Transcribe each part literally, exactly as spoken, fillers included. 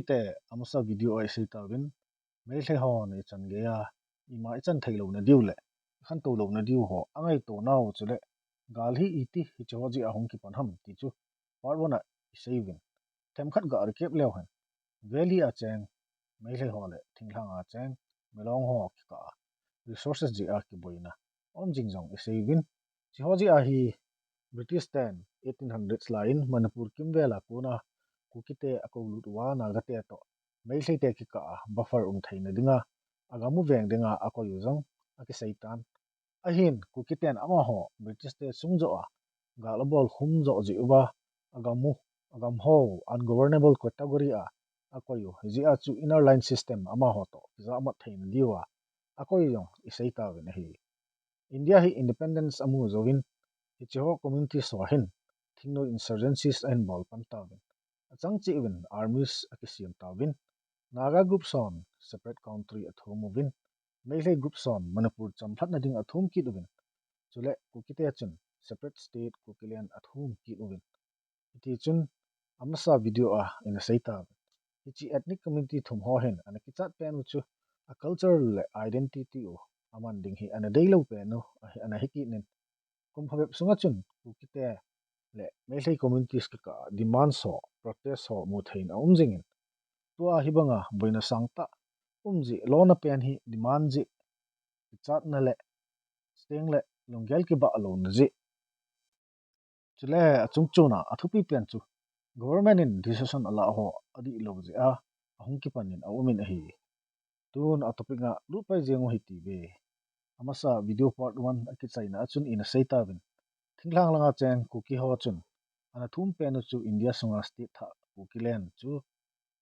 Te amasa video a isei tauvin, Meitei hon ichan geiya ima ichan thei louna diu le ikhantou louna diu ho angaito nau chule gal hi iti hiche ho jeh a hung kipan ham ti chu part one a isei uvin. Themkhat ga recap leu hen. Valley a cheng Meitei ho le thinglhang a cheng Milong ho kikah a resources jeh a kiboina um jing jong isei uvin. Hiche ho jeh a hi British ten eighteen hundreds lai in Manipur kimvel a kona Kuki te akou lut uva Naga te toh Meitei te kikah a buffer um theina dinga agam u veng dinga akoi u jong akisei tan. Ahin Kuki ten amaho British te sung joh a gal abol khum joh jeh uva agam u, agam ho ungovernable category a akoi u, hijeh a chu inner line system amaho toh kijahmat theina diuva akoi u jong isei tauvin ahi. India hi independence amu jouvin, hiche ho communities ho hin thingnoi insurgencies ahin bol pan tauvin, achang cheh uvin armies akisem tauvin, Naga groups hon separate country athum uvin, Meitei groups hon Manipur chamlhatna ding athum kit uvin, chule Kuki te chun separate state Kukiland athum kit uvin. Hiti chun amasa video a ina sei tauvin. Hiche ethnic community thum ho hin ana kichat pen u chu a culture le identity u aman ding hi ana deilou pen u ahi, ana hi kit in. Kum phabep sunga chun Kuki te le Meitei communities kikah a demands ho, protest ho mu thei in aum jing in, tua hibanga boina sangtah um jeh lona pen hi demand jeh, kichatna le chuteng le lunggel kibah louna jeh. Chule achungchon a athupi pen chu government in decision alah ho adihlou jeh a ahung kipan in aum in ahi. Tun a topic a lut pai jeng u hiti uve. Amasa video part one akichaina a chun ina sei tauvin, thinglhang langa cheng Kuki ho chun ana thum pen u chu India sunga state thah Kukiland chu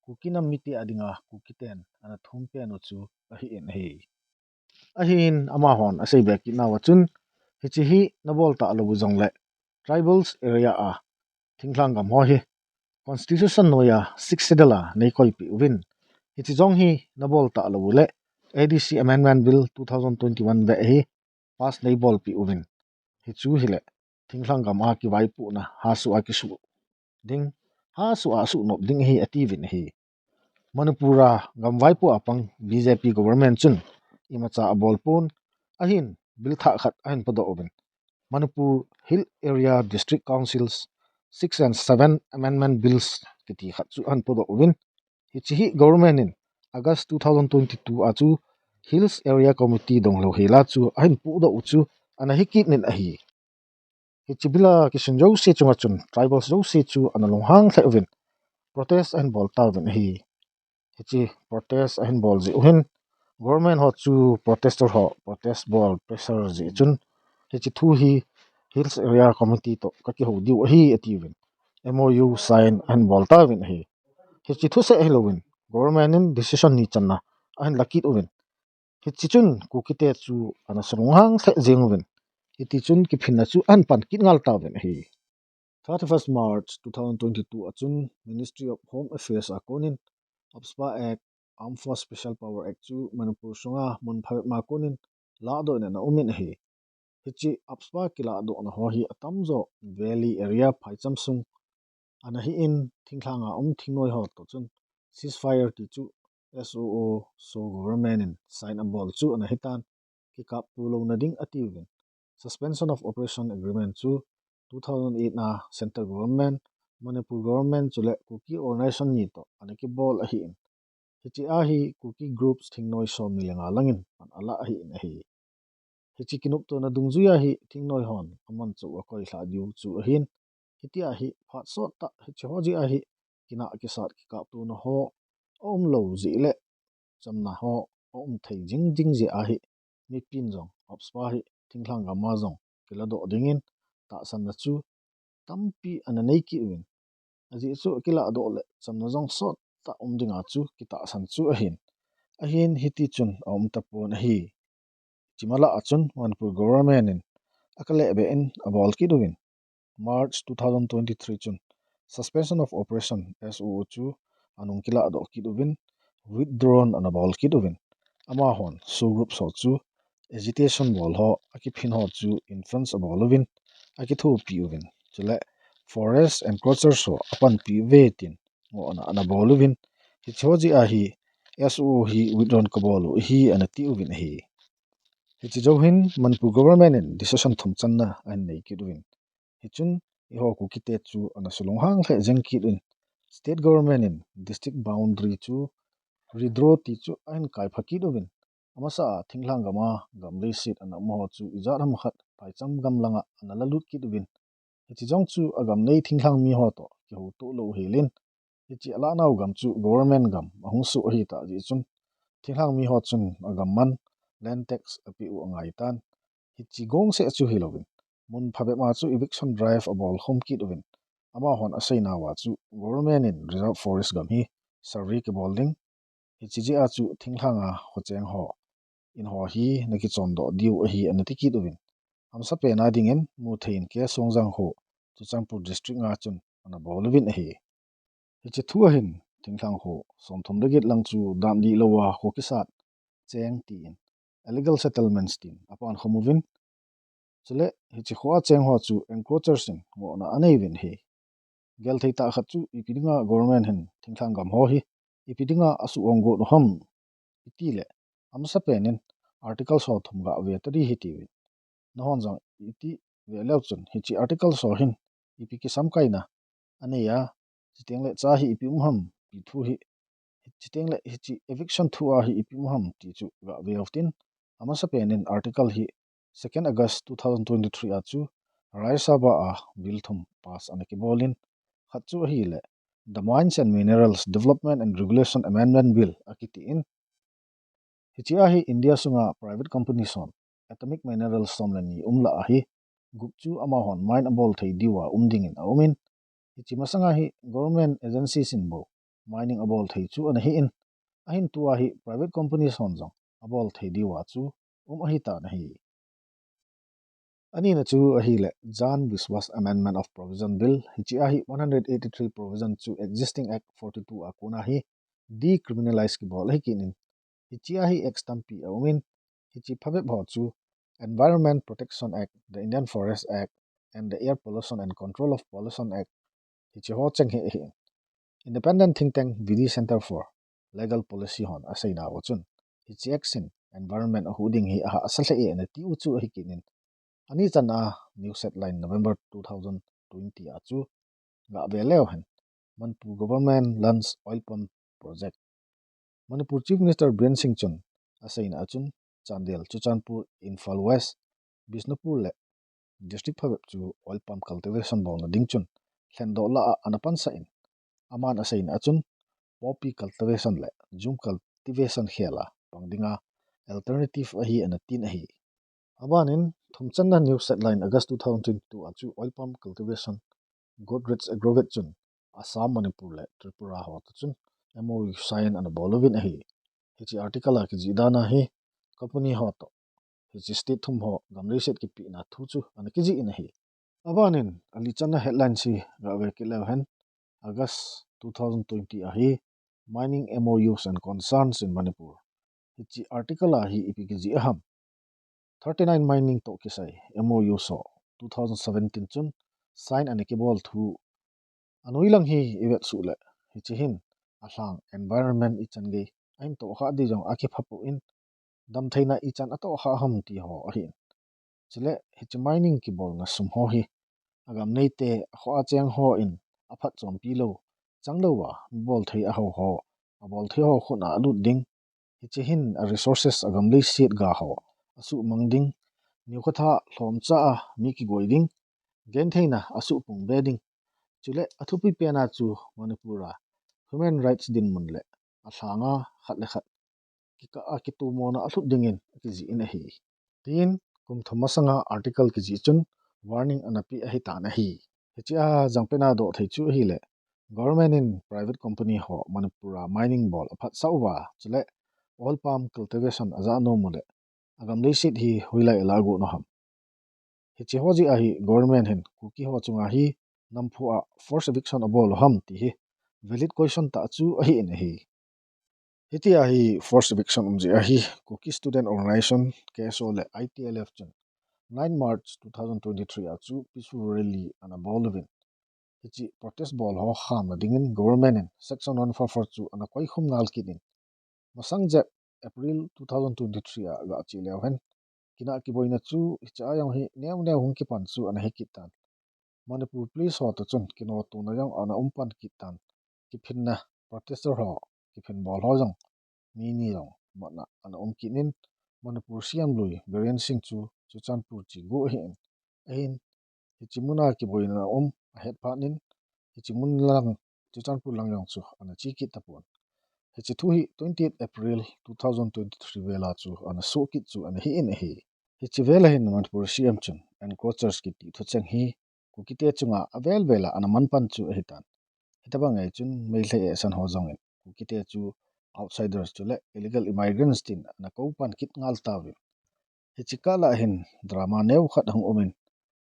Kuki nam mite a dinga Kuki ten ana thum pen u chu ahi in ahi. Ahin amahon asei be kit nauva chun, hiche hi nabol talou u jongle tribals area a thinglhang gam ho hi constitution noiya sixth schedule a neikoipeh uvin, hiche jong hi nabol talou u le A D C Amendment Bill two thousand twenty-one beh hi pass neibolpeh uvin, hichu hile thinglhang gam a kivaipohna hasoh a kisuh ding, hasoh a suhnop ding ahi atiuvin ahi. Manipur a gam vaipo a pang B J P government chun imacha abolpon, ahin bill thah khat ahin podoh uvin, Manipur Hill Area District Councils six and seven Amendment Bills kiti khat chu ahin podoh uvin, hiche hi government in August two thousand twenty-two a chu Hills Area Committee donglou hela chu ahin podoh u chu ana hi kit in ahi. Hiche bill a kisun jouse chunga chun tribals jouse chu ana lunghang lheh uvin, protest ahin bol tauvin ahi. Hiche protest ahin bol jeh u hin government ho chu protester ho protest bol pressure jeh chun, hiche thu hi Hills Area Committee toh kakihou diu ahi atiuvin, M O U sign ahin bol tauvin ahi. Hiche thuseh hilouvin government in decision ni channa ahin la kit uvin, hiche chun Kuki te chu ana lunghang lheh jeng uvin, hiti chun kiphinna chu ahin pan kit ngal tauvin ahi. Thirty-first March two thousand twenty-two a chun Ministry of Home Affairs a konin AFSPA Act, Armed Force Special Power Act chu Manipur sunga mun phabep ma konin lahdoh in ana um in ahi. Hiche AFSPA kilahdohna ho hi atamjo valley area phaicham sung ana hi in, thinglhang a um thingnoi ho toh chun ceasefire ti chu S O O, SoO government in sign abol chu ana hitan, kikapto louna ding atiuvin. Suspension of Operation Agreement chu two thousand eight a central government, Manipur government chule Kuki organization ni toh ana kibol ahi in, hiche a hi Kuki groups thingnoi somni le nga langin pan ala ahi in ahi. Hiche kinoptona dungjuia hi thingnoi hon amanchah u akoilhah diu chu ahin, hitia hi phat sottah hiche ho jeh a hi kinah kisat kikaptona ho aumlou jeh le chamna ho aum thei jing jing jeh a hi mipin jong AFSPA hi thinglhang gam a jong kiladoh dingin tahsanna chu tampi ana nei kit uvin, ajeh chu akilahdoh le chamna jong sottah um dinga chu kitahsan chu ahin, ahin hiti chun aum tapon ahi. Hiche malah a chun Manipur government in akalehbeh in abol kit uvin, March two thousand twenty-three chun Suspension of Operation, S O O chu anung kilahdoh kit uvin, withdrawn ana bol kit uvin, amahon SoO groups ho chu agitation bol ho, akiphin ho chu influence abol uvin, akithopi uvin, chule forest encroachers ho apanpi uve tin ngohna ana bol uvin, Hiche ho jeh a hi S O O hi withdrawn kabol u ahi ana ti uvin ahi. Hiche jou hin Manipur government in decision thum channa ahin nei kit uvin. Hichun eiho Kukite chu ana sulunghang lheh jeng kit uvin, state government in district boundary chu redraw ti chu ahin kaipha kit uvin, amasa a thinglhang gam a gam leiset ana um ho chu ijat ham khat phaicham gam langa ana lalut kit uvin, hiche jong chu agam nei thinglhang mi ho toh kihoutoh lou hel in, hiche alah nau gam chu government gam ahung soh ahitah jeh chun, thinglhang mi ho chun agam man land tax apeh u angai tan. Hiche gong seh chu hilouvin, mun phabep a chu eviction drive abol khum kit uvin, amahon asei nauva chu government in reserve forest gam hi survey kibol ding, hiche jeh a chu thinglhang a khocheng ho, in ho hi nakichon doh diu ahi ana ti kit uvin, amasapen a dingin Muthei in K Songjang kho Churachandpur district a chun ana bol uvin ahi. Hiche thu a hin thinglhang kho somthum le get lang chu dan dihlou a kho kisat cheng tin, illegal settlements tin apan khum uvin, chule hiche kho a cheng ho chu encroachers in ngohna anei uvin ahi. Gel thei tah khat chu ipi dinga government hin thinglhang gam ho hi ipi dinga asuh ong got u ham iti le, amasapen in article ho thum gah ve tadi hitiuvin. Nahon jong iti ve leu chun hiche article ho hin ipi kisamkaina anei a, chuteng le cha hi ipi um ham ti thu hi, chuteng le hiche eviction thu a hi ipi um ham ti chu gah ve utin, amasapen in article hi second August two thousand twenty-three a chu Rajya Sabha a bill thum pass ana kibol in, khat chu ahile The Mines and Minerals Development and Regulation Amendment Bill akiti in, hiche a hi India sunga private company hon atomic minerals som le ni um lah a hi gup chu amahon mine abol thei diuva um dingin aumin, hiche masanga hi government agencies in bou mining abol thei chu ana hi in, ahin tua hi private company hon jong abol thei diuva chu um ahitan ahi. Anina chu ahile Jan Biswas Amendment of Provision Bill, hiche a hi one hundred eighty-three provision chu existing Act forty-two a kona hi decriminalize kibol ahi kit in, hiche a hi acts tampi aumin, hiche phabep ho chu Environment Protection Act, the Indian Forest Act, and the Air Pollution and Control of Pollution Act, hiche ho cheng hi ahi. Independent think tank V D Center for Legal Policy hon asei nauva chun, hiche act in environment ahuh ding hi ahahsa lheh e ana ti u chu ahi kit in, ani channa news headline November two thousand twenty a chu gah ve leu hen, Manipur government launch oil palm project. Manipur Chief Minister Biren Singh chun aseina a chun, Chandel, Churachandpur, Imphal West, Bishnupur le district phabep chu oil palm cultivation bolna ding chun lhendoh lah a ana pansah in, aman aseina a chun poppy cultivation le jhum cultivation khel a pang dinga alternative ahi ana tin ahi. Abanin thumchanna news headline August two thousand twenty-two a chu oil palm cultivation Godrej Agrovet chun Assam, Manipur le Tripura ho toh chun M O U sign ana bol uvin ahi. Hiche article a kijih dan a hi company ho toh hiche state thum ho gam leiset kipehna thu chu ana kijih in ahi. Abanin alichanna headline hi gah ve kit leu hen, August two thousand twenty a hi Mining M O Us and Concerns in Manipur, hiche article a hi ipi kijih aham. Thirty-nine mining toh kisai M O U ho two thousand seventeen chun sign ana kibol thu anoi lang hi ivet suh le, hiche hin alhang environment ichan gei ahin tohkhah ding jong akipha poi, damtheina ichan atohkhah ham ti ho ahin. Chule hiche mining kibolna sum ho hi agam neite, akhoh a cheng hon aphatchompi lou, chang louva mi bolthei aho ho, abolthei ho khut a alut ding, hiche hin a resources, agam leiset ga ho asuhmang ding, neokhatha lhomcha a mi kigoi ding, gentheina asuhpung be ding. Chule athupi pen a chu Manipur a human rights dinmun le alhang a khat le khat kikah a kitomona alhut dingin akijih in ahi. Tin, kum thum masanga article kijih chun warning ana pe ahitan ahi. Hiche a jangpen a doh thei chu ahile, government in private company ho Manipur a mining bol aphatsah uva, chule oil palm cultivation ajah nom u le, agam leiset hi hoilai ala agot u ham. Hiche ho jeh a hi government hin Kuki ho chunga hi namphu a forced eviction abol u ham ti hi valid question tah chu ahi in ahi. Hitia hi forced eviction um jeh a hi Kuki Student Organization, K S O le I T L F chun nine March two thousand twenty-three a chu peaceful rally ana bol uvin, hiche protest bol ho khamna dingin government in Section one four four chu ana koikhum ngal kit in, masang jep April two thousand twenty-three a gache leu hen, kinah kiboina chu hiche a jong hi neo neo hung kipan chu ana hi kit tan. Manipur Police ho toh chun kinotona jong ana um pan kit tan. Kiphinna protester ho, kiphin bol ho jong, mi ni jong matna ana um kit in, Manipur C M lui Biren Singh chu Churachandpur che gu ahin, ahin hiche muna kiboina um ahet phat in, hiche mun lang Churachandpur lang jong chu ana che kit tapon. Hiche thu hi twenty-eight April two thousand twenty-three vela chu ana soh kit chu ana hi in ahi. Hiche vela hin Manipur C M chun encroachers kiti thucheng hi Kukite chunga avel vela ana man pan chu ahi tan. Hitabang ahi chun Meitei ehsan ho jongin Kukite chu outsiders chule illegal immigrants tin ana kou pan kit ngal tauvin. Hiche kah lah hin drama neo khat ahung um in,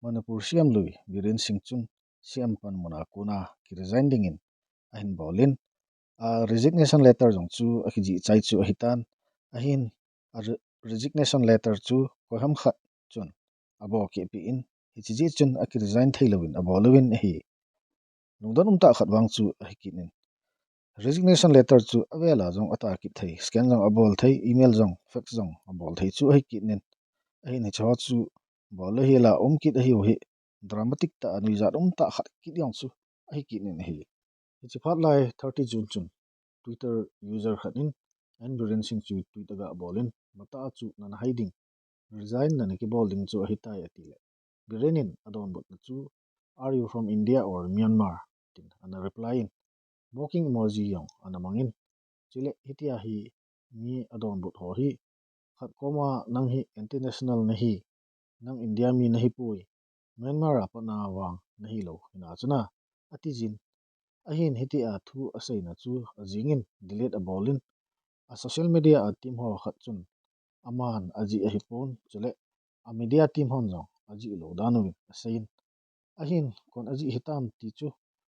Manipur C M lui Biren Singh chun C M pan muna kona kiresign dingin ahin bol in, a resignation letter jong chu akijih chai chu ahi tan. Ahin a re-, resignation letter chu koiham khat chun abol keh peh in, hiche jeh chun akiresign thei louvin abol uvin ahi. Lungdon um tah khat vang chu ahi kit in, resignation letter chu avela jong ata kit thei, scan jong abol thei, email jong, fax jong abol thei chu ahi kit in, ahin hiche ho chu bol le hila um kit ahiu hi dramatic tah a nuijat um tah khat kit jong chu ahi kit in ahi. Hiche phat lai thirty June chun Twitter user khat in N Biren Singh chu tweet aga bol in, matah a chu nana hai ding, resign nana kibol ding chu ahitai ati le, Biren in adonbutna chu, "Are you from India or Myanmar?" tin ana reply in, mocking emoji jong ana mang in, chule hitia hi mi adonbut ho hi, khat koma nang hi anti-national nahi, nang India mi nahi poi, Myanmar a patna vang nahi lou hina chuna, ati jin. Ahin hitia thu aseina chu ajing in delete abol in, a social media a team ho khat chun aman ajih ahi pon, chule a media team hon jong ajih lou dan uvin asei in, ahin kon ajih hitam ti chu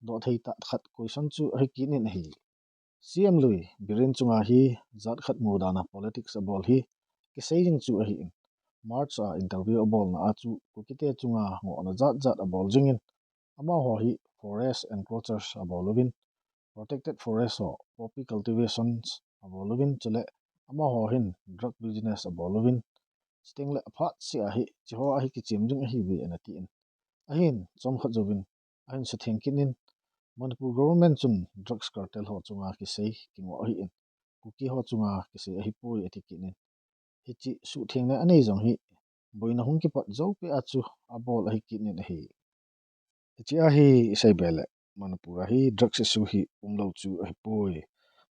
doh thei tah khat question chu ahi kit in ahi. C M lui Biren chunga hi jat khat mu dan a politics abol hi kisei jing chu ahi in, March a interview abolna a chu Kukite chunga ngohna jat jat abol jing in, amaho hi forest encroachers abol uvin, protected forest ho poppy cultivations abol uvin, chule amaho hin drug business abol uvin, chuteng le aphat se ahi, hiche ho ahi kichem jing ahi ve ana ti in, ahin chomkhat jouvin ahin sutheng kit in, Manipur government chun drugs cartel ho chunga kisei kingoh ahi in, Kuki ho chunga kisei ahi poi ati kit in, hiche suhthengna anei jong hi boina hung kipat jou peh a chu abol ahi kit in ahi. Hiche a hi isei be le, Manipur a hi drugs issue hi umlou chu ahi poi.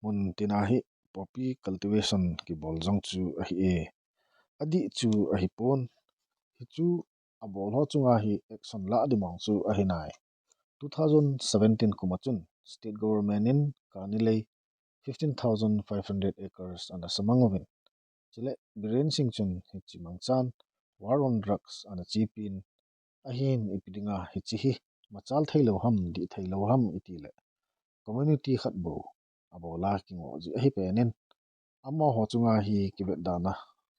Mun tina hi poppy cultivation kibol jong chu ahi e. Adih chu ahi pon. Hichu abol ho chunga hi action la ding mong chu ahi nai. Two thousand seventeen kum a chun state government in kani lei fifteen thousand five hundred acres ana samang uvin, chule Biren Singh chun hiche mangchan war on drugs ana chepi in, ahin ipi dinga hiche hi machal thei lou ham, dih thei lou ham iti le, community khat bou abol a kingoh jeh ahi pen in, amaho chunga hi kivetdan a,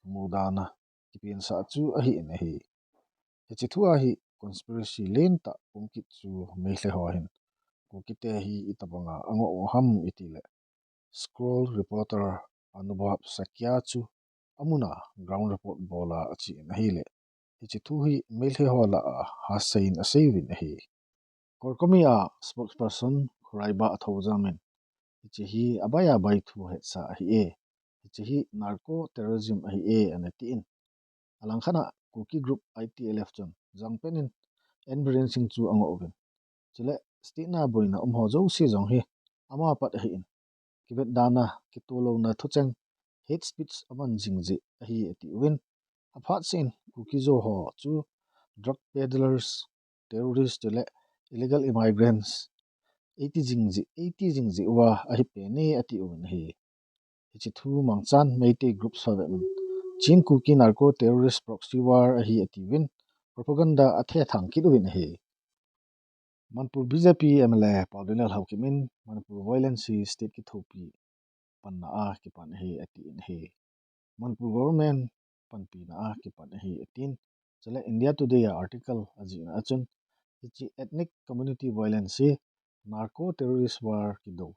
mudan a, kipinsah chu ahi in ahi. Hiche thu a hi conspiracy lentah um kit chu Meitei ho hin Kukite hi itobang a angoh u ham iti le, Scroll reporter Anubhav Sakya chu amun a ground report bol a ache in ahi le, hiche thu hi Meitei ho lah a hasei in asei uvin ahi. Core Committee a spokesperson Khuraibah Athoujam in, hiche hi abai abai thu hetsa ahi e, hiche hi narco terrorism ahi e ana ti in, alangkhat a Kuki group I T L F chun jangpen in N Biren Singh chu angoh uvin, chule state na boina um ho jouse jong hi ama pat ahi in, kivetdan a, kitoh louna thucheng, hate speech aman jing jeh ahi ati uvin, aphat sen Kuki-Zo ho chu drug peddlers, terrorists chule illegal immigrants eiti jing jeh, eiti jing jeh uva ahi pen e ati uvin ahi. Hiche thu mangchan Meitei groups ho veuvin, Chin Kuki narco terrorist proxy war ahi ati uvin, propaganda athethang kit uvin ahi. Manipur B J P M L A Paodinlal Haokip in Manipur violence hi state kithopi panna a kipan ahi ati in ahi. Manipur government panpina a kipan ahi atin. Chule India Today a article ajihna a chun Hiche ethnic community violence hi narco terrorist war kidou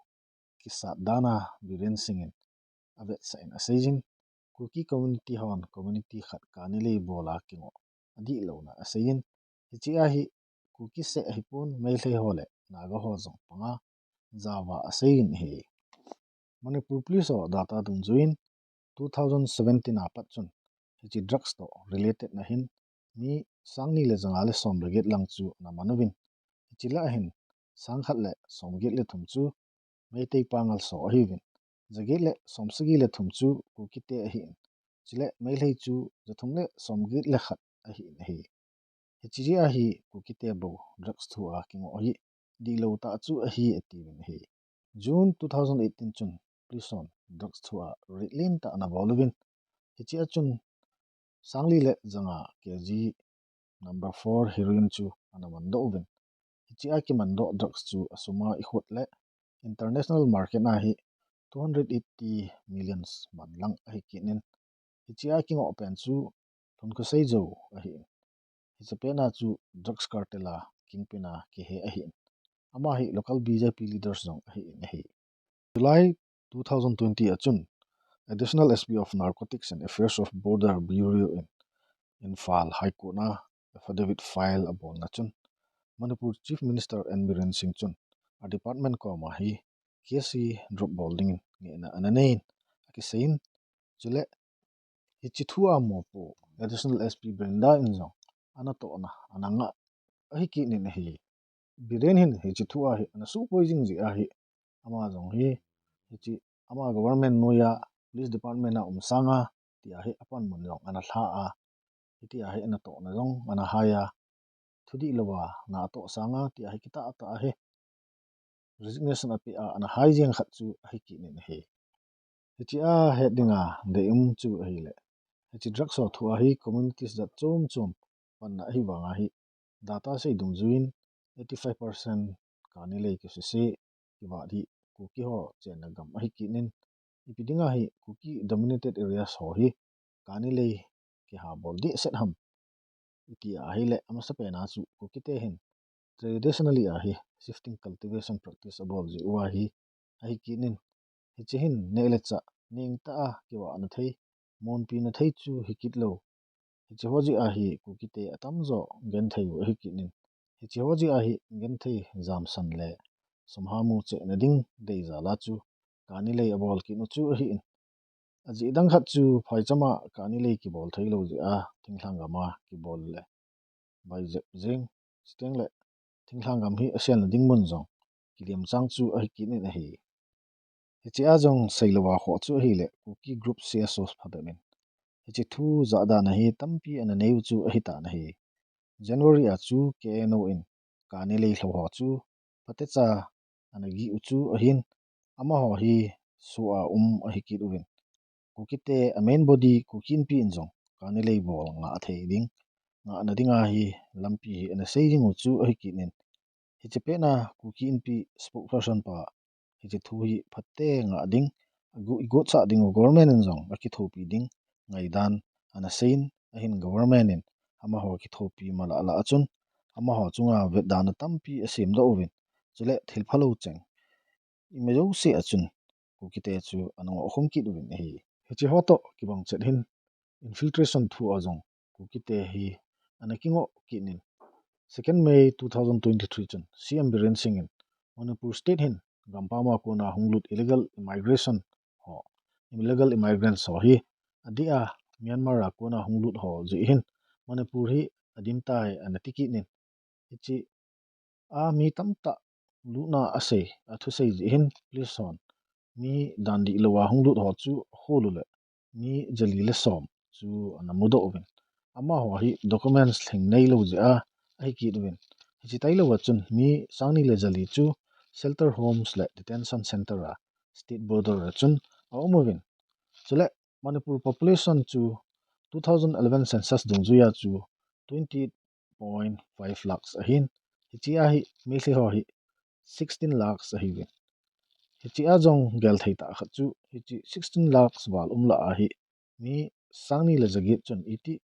kisat dan a Biren Singh in avetsah in aseijin, Kuki community hon community khat kani lei bol a kingoh adihlouna aseiyin, hiche a hi Kuki seh ahipon Meitei ho le Naga ho jong panga jao a aseiyin ahi. Manipur Police ho data dungjuiyin two thousand seventeen a pat chun hiche drugs toh related na hin mi sang ni le janga le som le get lang chu ana man uvin, hiche lah a hin sang khat le som get le thum chu Meitei Pangal so ahiuvin, ja get le som sagi le thum chu Kukite ahin, chule Meitei chu ja thum le som get le khat ahin ahi. Hiche jeh a hi Kukite bou drugs thu a kingoh hi dihlou tah chu ahi atiuvin ahi. June two thousand eighteen chun police hon drugs thu a raid lentah ana bol uvin, hiche a chun sang li le janga kg number four heroin chu ana mandoh uvin, hiche a kimandoh drugs chu asum a ikhut le international market a hi two hundred eighty millions man lang ahi kit in, hiche a kingoh pen chu Thunkhosei Zo ahin, hiche pen a chu drugs cartel a kingpin a kihe ahin, ama hi local B J P leaders jong ahin ahi. July two thousand twenty a chun Additional S P of Narcotics and Affairs of Border Bureau in Imphal High Court a affidavit file abolna chun Manipur Chief Minister N Biren Singh chun a department koma hi case hi drop bol dingin ngehna ana neiyin akiseiyin, chule hiche thu a mopo Additional S P Brenda in jong ana tohna ana ngah ahi kit in ahi. Biren hin hiche thu a hi ana suhpoi jing jeh a hi ama jong hi hiche ama government noiya police department a um sanga tia hi apanmun jong ana lha a, hitia hi ana tohna jong ana hai a, thudihlou a na atoh sanga tia hi kitah tah a hi resignation ape a ana hai jeng khat chu ahi kit in ahi. Hiche a het dinga deium chu ahile, hiche drugs ho thu a hi communities jat chom chom panna ahi vanga hi data sei dungjuiyin eighty five percent kani lei kisuse kivat hi Kuki ho chenna gam ahi kit in, ipi dinga hi Kuki dominated areas ho hi kani lei kiha bol dehset ham iti ahile, amasapen a chu Kukite hin traditionally a hi shifting cultivation practice abol jeh uva hi ahi kit in, hiche hin neh le chah nengtah a kivahna thei, monpina thei chu hi kit lou. Hiche ho jeh a hi Kukite atamjo genthei u ahi kit in, hiche ho jeh a hi genthei jamsan le sum hamu chehna ding dei jal a chu kani lei abol kit u chu ahin, ajeh dang khat chu phaicham a kani lei kibol theilou jeh a thinglhang gam a kibol le baijep jeng, chuteng le thinglhang gam hi aselna ding mun jong kidem chang chu ahi kit in ahi. Hiche a jong seilou a khoh chu ahile Kuki group C S Os phabep in hiche thu jah dan a hi tampi ana nei u chu ahi tan ahi. January a chu K N O in kani lei lhou ho chu phatecha ana gih u chu ahin, amaho hi soh a um ahi kit uvin, Kukite a main body Kuki Inpi in jong kani lei bol ngah thei ding, ngahna dinga hi lampi hi ana sei jing u chu ahi kit in, hiche pet a Kuki Inpi spokesperson pa hiche thu hi phatecha ngah ding, agu-, igotchah ding u government in jong akithopi ding ngaidan ana seiyin, ahin government in amaho kithopi malah lah a chun amaho chunga vetdana tampi asemdoh uvin, chule thil phalou cheng ima jouse a chun Kukite chu ana ngoh khum kit uvin ahi. Hiche ho toh kibang chet hin infiltration thu a jong Kukite hi ana kingoh kit in, second May two thousand twenty-three chun C M Biren Singh in Manipur state hin gampam a kona hunglut illegal immigration ho, illegal immigrants ho hi adeh a Myanmar a kona hunglut ho jeh hin Manipur hi adim tai ana ti kit in, hiche a mi tamtah lutna asei, athusei jeh hin police hon mi dan dihlou a hunglut ho chu akhol u le mi jali le som chu ana mudoh uvin, amaho hi documents lhing neilou jeh a ahi kit uvin, hiche tailou a chun mi sang ni le jali chu shelter homes le detention center a state border a chun aum uvin, chule Manipur population chu two thousand eleven census dungjuia chu twenty eight point five lakhs ahin, hiche a hi Meitei ho hi sixteen lakhs ahiuvin, hiche a jong gel thei tah khat chu hiche sixteen lakhs val um lah a hi mi sang ni le ja get chun iti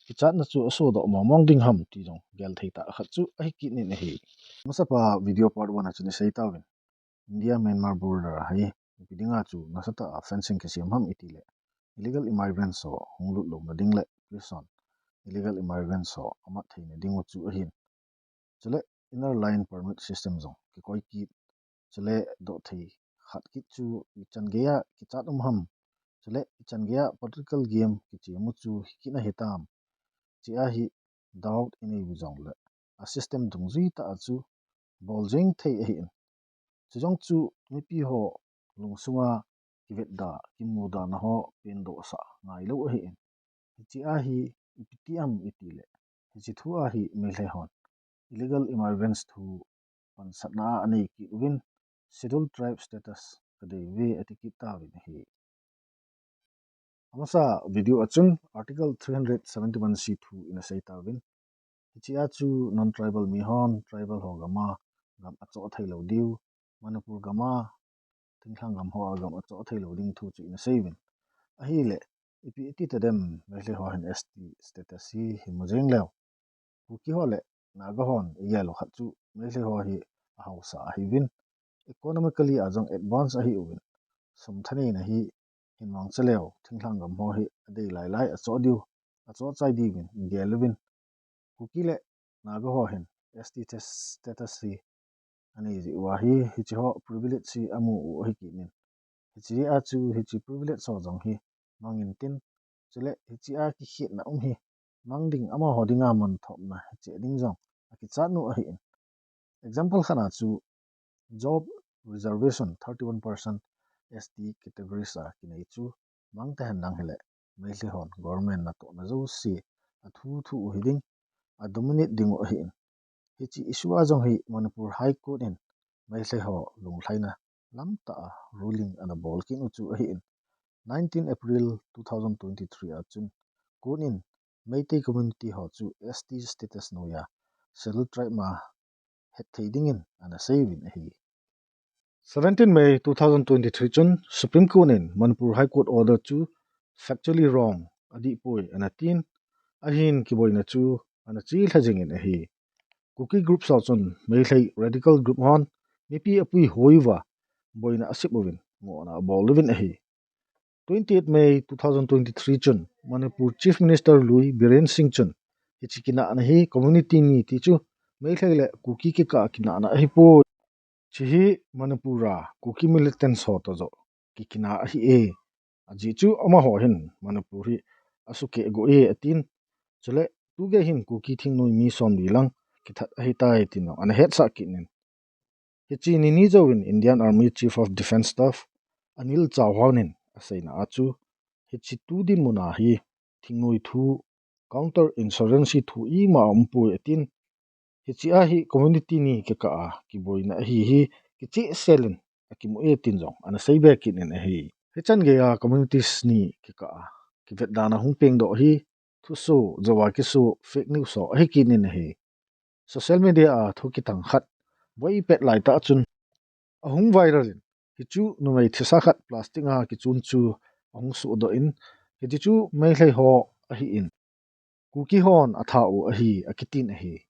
kichatna chu asodoh mong mong ding ham ti jong gel thei tah khat chu ahi kit in ahi. Masapa video part one a chun isei tauvin. India Myanmar border a hi ipi dinga chu nasatah a fencing kisem ham itile illegal immigrants ho hung lut louna ding le prison illegal immigrants ho amat theina ding u chu ahin. Chule inner line permit system jong kikoi kit. Chule doh thei khat kit chu ichan geiya kichat um ham. Chule ichan geiya political game kichem u chu hi kit na hitam. Chia hi doubt inei u jongle a system dungjui tah a chu bol jeng thei ahin. Chujong chu mipi ho lungsunga kivetda, kimudana ho pendohsah ngailou ahin. Hichia hi ipi ti ham itile, hiche thu a hi Meitei hon illegal immigrants thu pansatna a anei kit uvin, Scheduled Tribe status kadei uve ati kit tauvin ahi. Amasa video a chun Article three hundred seventy-one C thu in asei tauvin. Hichia chu non-tribal mi hon tribal ho gama gam achoh theilou diu, Manipur gama thinglhang gam hoa gam achoh theilou ding thu chu in asei uvin. Ahile, ipi iti tadem Meitei ho hin S T status hi himu jeng leu. Kuki ho le Naga hon igel u khat chu Meitei ho hi ahaosa ahiuvin, economically a jong advance ahiuvin, sum thaneina hi hin mangcha leu thinglhang gam ho hi adei lailai achoh diu, achoh chai diuvin igel uvin. Kuki le Naga ho hin S T status hi anei jeh uva hi hiche ho privilege hi amu u ahi kit in. Hichea chu hiche privilege ho jong hi mang intin, chule hichea kikhetna um hi mang ding amaho dinga manthopna hiche ding jong akichat u ahin. Example khat a chu job reservation thirty-one percent S T categories a kinei chu mang tahen lang hile Meitei hon government natohna jouse athu thu u hiding, adominate ding u ahin. Hiche issue a jong hi Manipur High Court in Meitei ho lunglhaina lamtah a ruling ana bol kit u chu ahin. Nineteen April two thousand twenty-three a chun court in Meitei community ho chu S T status noiya Scheduled Tribe ma hetthei dingin ana seiuvin ahi. Seventeen May two thousand twenty-three chun Supreme Court in Manipur High Court order chu factually wrong, adihpoi ana tin, ahin kiboina chu ana chelha jingin ahi. Kuki group ho chun Meitei radical group hon mipi apuihoi uva boina asep uvin ngohna abol uvin ahi. Twenty-eight May two thousand twenty-three chun Manipur Chief Minister lui Biren Singh chun hiche kinahna hi community ni ti chu Meitei le Kuki kikah a kinahna ahipoi. Hiche hi Manipur a Kuki militants ho toh joh kikina ahi e. Ajeh chu amaho hin Manipur hi asukeh go e atin. Chule tugei hin Kuki thingnoi mi somli lang kithat ahitai tin ana hetsah kit in. Hiche ni ni jouvin Indian Army Chief of Defence Staff Anil Chauhan in aseina a chu hiche tu dinmun a hi thingnoi thu, counter insurgency thu ima aumpoi atin. Hichea hi community ni kikah a kiboina ahi hi kichehsel in akimu e tin jong ana seibe kit in ahi. Hichan geiya communities ni kikah a kivetdana hung pengdoh hi thusoh, jouva kisoh, fake news ho ahi kit in ahi. Social media a thu kithang khat boipet laitah chun ahung viral in, hichu numei thisa khat plastic a kichun chu ahung sohdoh in, hiti chu Meitei ho ahin, Kuki hon atha u ahi akitin ahi.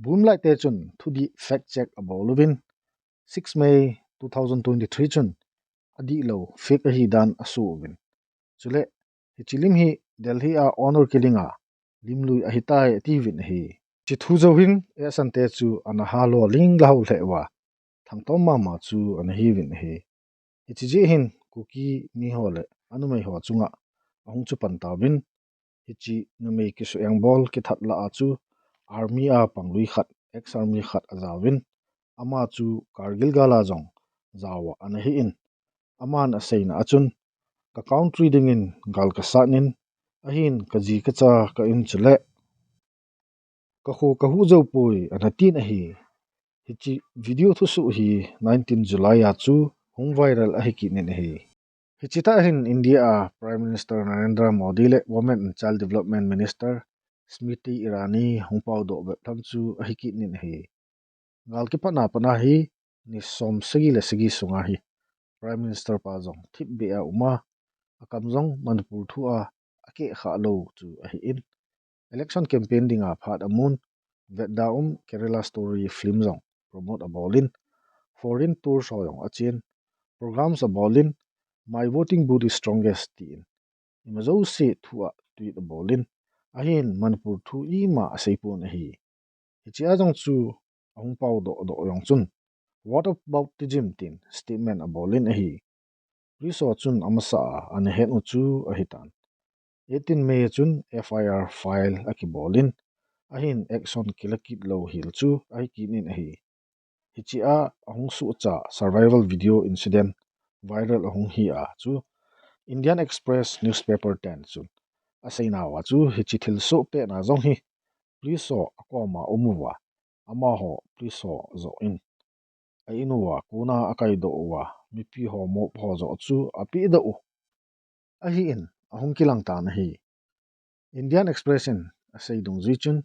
Bumlaite chun thudih fact check abol uvin, six May two thousand twenty-three chun adihlou fake ahi dan aso uvin. Chule hiche lim hi Delhi a honour killing a limlui ahitai atiuvin ahi. Hiche thu jou hin asante chu ana halo ling lahou lheh uva, thangtom mama chu ana hiuvin ahi. Hiche jeh hin Kuki miho le anumeiho chunga ahung chupan tauvin, hiche numei kisuh engbol kithat lah a chu army a panglui khat, ex-army khat ajaovin, ama chu Kargil gal a jong jaova ana hin, aman aseina a chun, ka country dingin gal kasat in, ahin kaji kacha ka in chule kakho kahuh joupoi ana tin ahi. Hiche video thusoh hi nineteen July a chu hung viral ahi kit in ahi. Hiche tah hin India a Prime Minister Narendra Modi le Women and Child Development Minister Smriti Irani hung paodoh bep tham chu ahi kit in ahi. Gal kipatna pat a hi ni som sagi le sagi sunga hi Prime Minister pa jong thipbeh a uma, akam jong Manipur thu a akeh khah lou chu ahin, election campaign dinga phat amun, vetda um Kerala Story film jong promote abolin, foreign tours ho jong achen, programs abolin, "My voting booth is strongest," tin ima jouse thu a tweet abolin, ahin Manipur thu ima aseipon ahi. Hichea jong chu ahung pao doh doh jong chun, "What about the gym?" tin statement abolin ahi. Police ho chun amasa a ana het u chu ahitan. Eighteen May chun F I R file akibolin, ahin action kila kit lou hel chu ahi kit in ahi. Hichea ahung suhcha survival video incident viral ahung hi a chu Indian Express newspaper ten chun aseina uva chu hiche thilsoh petna jong hi police ho akoma um uva, amaho police ho joh in a in uva kona akaidoh uva, mipi ho mob ho joh chu apehdoh u ahin ahung kilang tan ahi. Indian Express in asei dungjui chun,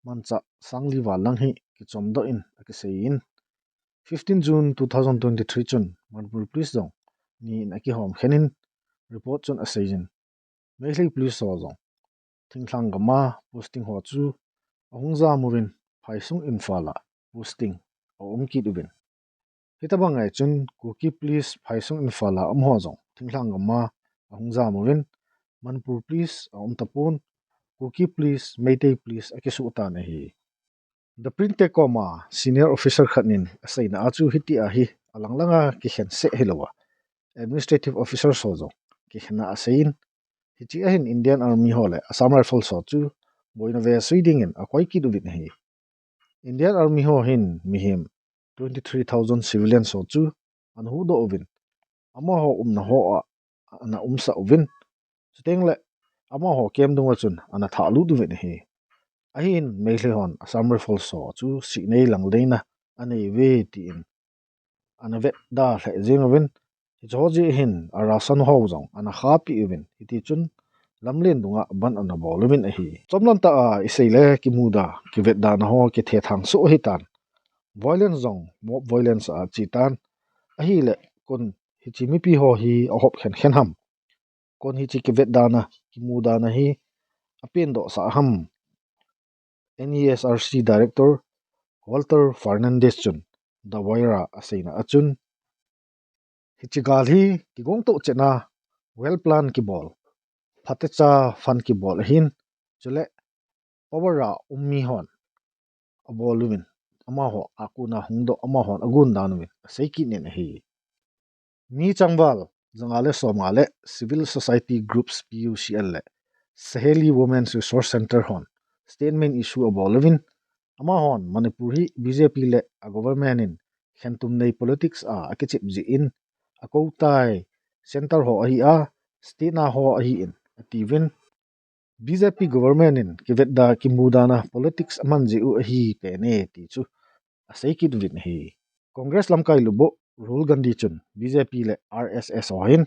manchah sang li val lang hi kichomdoh in akisei in, fifteen June two thousand twenty-three chun Manipur Police jong ni in akihom khen in, report chun asei in, Meitei Police ho jong thinglhang gam a posting ho chu ahung jam uvin, phaisung Imphal a posting aum kit uvin. Hitabang ngai chun Kuki Police phaisung Imphal a um ho jong thinglhang gam a ahung jam uvin, Manipur Police aum tapon, Kuki Police, Meitei Police akisuh tan ahi. The Print te koma senior officer khat in aseina a chu hitia hi alang langa kikhen seh hilouva, administrative officers ho jong kikhen a asei in, hichea hin Indian Army ho le Assam Rifles ho chu boina vesui dingin akoi kit uvin ahi. Indian Army ho hin mihem twenty-three thousand civilians ho chu ana huhdoh uvin, amaho umna ho a ana umsah uvin, chuteng le amaho camp dunga chun ana thahlut uvin ahi. Ahin Meitei hon Assam Rifles ho chu sihnei langleina anei uve tin ana vetda lheh jeng uvin, hiche ho jeh hin a ration ho jong ana khahpeh uvin, hiti chun lamlen dunga bandh ana bol uvin ahi. Chomlam tah a isei le kimuda, kivetdana ho kithethang soh ahitan. Violence jong mob violence a chetan. Ahile kon hiche mipi ho hi ahop khenkhen ham? Kon hiche kivetdana, kimudana hi apendoh sah ham? N E S R C Director Walter Fernandez chun The Wire a aseina a chun, hiche gal hi kigong toh chetna, well plan kibol, phatecha fund kibol ahin, chule power a um mi hon abol uvin, amaho a kona hungdoh, amahon agon dan uvin asei kit in ahi. Mi changval janga le somnga le civil society groups, P U C L le Saheli Women's Resource Centre hon statement issue abol uvin, amahon Manipur hi B J P le a government in khentum nei politics a akichep jeh in akou tai, centre ho ahi a, state na ho ahi in atiuvin, B J P government in kivetda kimudana politics aman jeh u ahi tene ti chu asei kit uvin ahi. Congress lamkai lubuh Rahul Gandhi chun B J P le R S S ho hin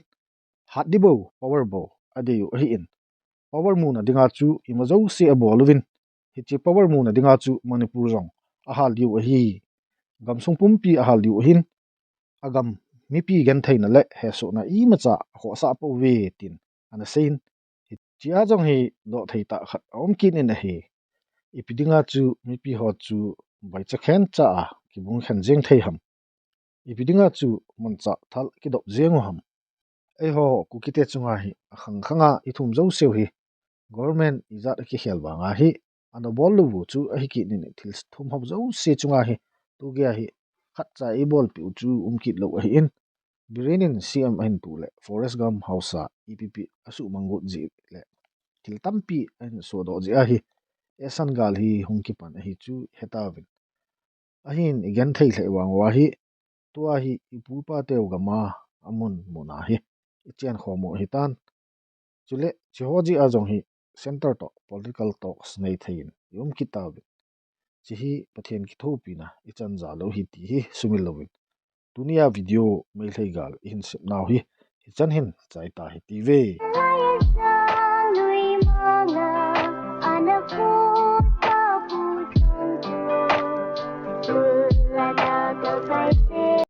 hat ding bou, power bou adei u ahin, power muna dinga chu ima jouse abol uvin, hiche power muna dinga chu Manipur jong ahal diu ahi, gamsung pumpi ahal diu ahin, agam mipi gentheina le hesohna imacha akhohsah pouve tin ana seiyin, hichea jong hi doh thei tah khat aum kit in ahi. Ipi dinga chu mipi ho chu boicha khencha a kibung khen jeng thei ham? Ipi dinga chu manchah thal kidop jeng u ham? Eiho Kukite chunga hi akhang khanga ithum jouseu hi government ijat akikhel vanga hi ana bol lou u chu ahi kit in, thil thum ho jouse chunga hi tugei a hi khatcha eibolpeh u chu um kit lou ahin, Biren in C M ahin tu le Forest Gump House a ipi ipi asuhmang got jeh le thil tampi ahin sodoh jeh ahi, eisan gal hi hung kipan ahi chu hetauvin. Ahin igenthei lheh vang uva hi, tua hi ipu ipateu gam a amun muna hi ichen khom u ahitan. Chule hiche ho jeh a jong hi centre toh political talks nei thei in ium kit tauvin. Hiche hi Pathen kithopina ichan ja lou ahi ti hi sumil louvin, tunia video Meitei gal ihin sepnau hi hichan hin chai tahite ve.